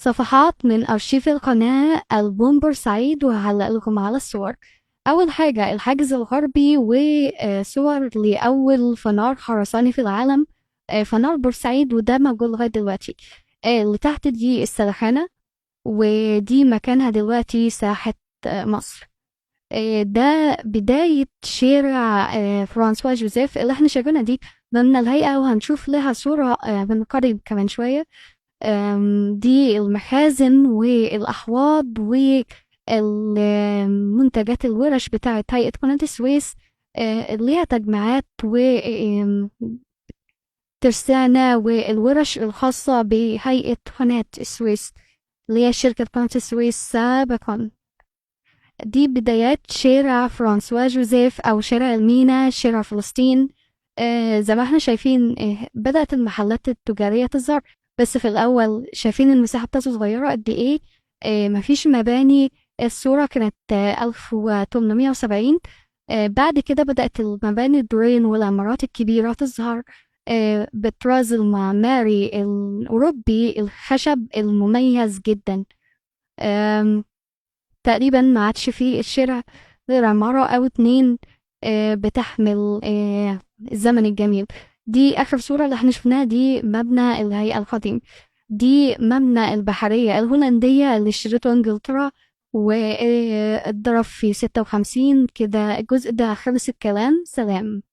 صفحات من أرشيف القناة ألبوم بورسعيد، وهعلق لكم على الصور. أول حاجة الحاجز الغربي، وصور لأول فنار خرساني في العالم، فنار بورسعيد، وده موجود لغاية دلوقتي. اللي تحت دي السلخانة، ودي مكانها دلوقتي ساحة مصر. ده بداية شارع فرانسوا جوزيف اللي احنا شايفينها دي مبنى الهيئة، وهنشوف لها صورة من قريب كمان شوية. دي المخازن والأحواض والمنتجات الورش بتاعة هيئة قناة السويس، ليها تجميعات و ترسانة والورش الخاصة بهيئة قناة السويس اللي هي شركة قناة السويس سابقا. دي بدايات شارع فرانسوا جوزيف أو شارع المينا، شارع فلسطين. زي ما احنا شايفين، بدأت المحلات التجارية تظهر، بس في الأول شايفين المساحة بتاعته صغيرة قد إيه، مفيش مباني. الصورة كانت 1870. بعد كده بدأت المباني الدورين والعمارات الكبيرة تظهر، بالطراز المعماري الأوروبي الخشب المميز جدا. تقريبا ما عادش فيه الشارع غير عمارة أو اتنين، بتحمل الزمن الجميل. دي آخر صورة اللي احنا شفناها، دي مبنى الهيئة القديم، دي مبنى البحرية الهولندية اللي اشترته إنجلترا واتضرب في 56 كده. الجزء ده خلص الكلام. سلام.